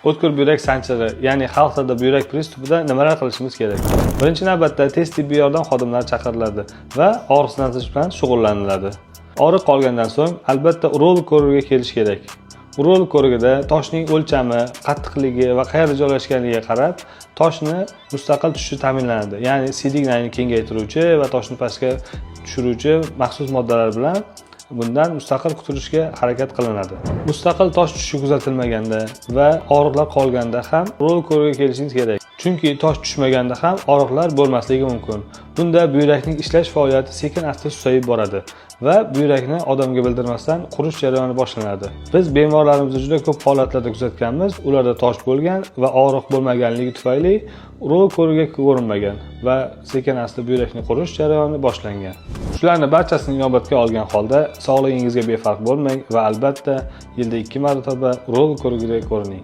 O'tkir buyrak sanchig'i, ya'ni xalq tilida buyrak pриступida nimalar qilishimiz kerak? Birinchi navbatda tez tibbiy yordam xodimlari chaqiriladi va og'riqsizlantirish bilan shug'ullaniladi. Og'riq qolgandan so'ng albatta urolog ko'rigiga kelish kerak. Urolog ko'rigida toshning o'lchami, qattiqligi va qayerda joylashganligiga qarab toshni mustaqil tushishi ta'minlanadi. Ya'ni siydik nayni kengaytiruvchi va toshni pastga tushiruvchi maxsus moddalar bilan bundan mustaqil qutulishga harakat qilinadi. Mustaqil tosh tushishi kuzatilmaganda va og'riqlar qolganda ham urolog ko'rigiga kelishingiz kerak. Chunki tosh tushmaganda ham og'riqlar bo'lmasligi mumkin. Bunda buyrakning ishlash faoliyati sekin asta susayib boradi va buyrakni odamga bildirmasdan qurish jarayoni boshlanadi. Biz bemorlarimizni juda ko'p holatlarda kuzatganmiz. Ularda tosh bo'lgan va og'riq bo'lmaganligi tufayli urolog ko'rigiga ko'rinmagan va sekin asta buyrakni qurish jarayoni boshlangan. Shularni barchasini inobatga olgan holda sog'lig'ingizga befarq bo'lmang va albatta yilda 2 marotaba urolog ko'rigiga ko'rining.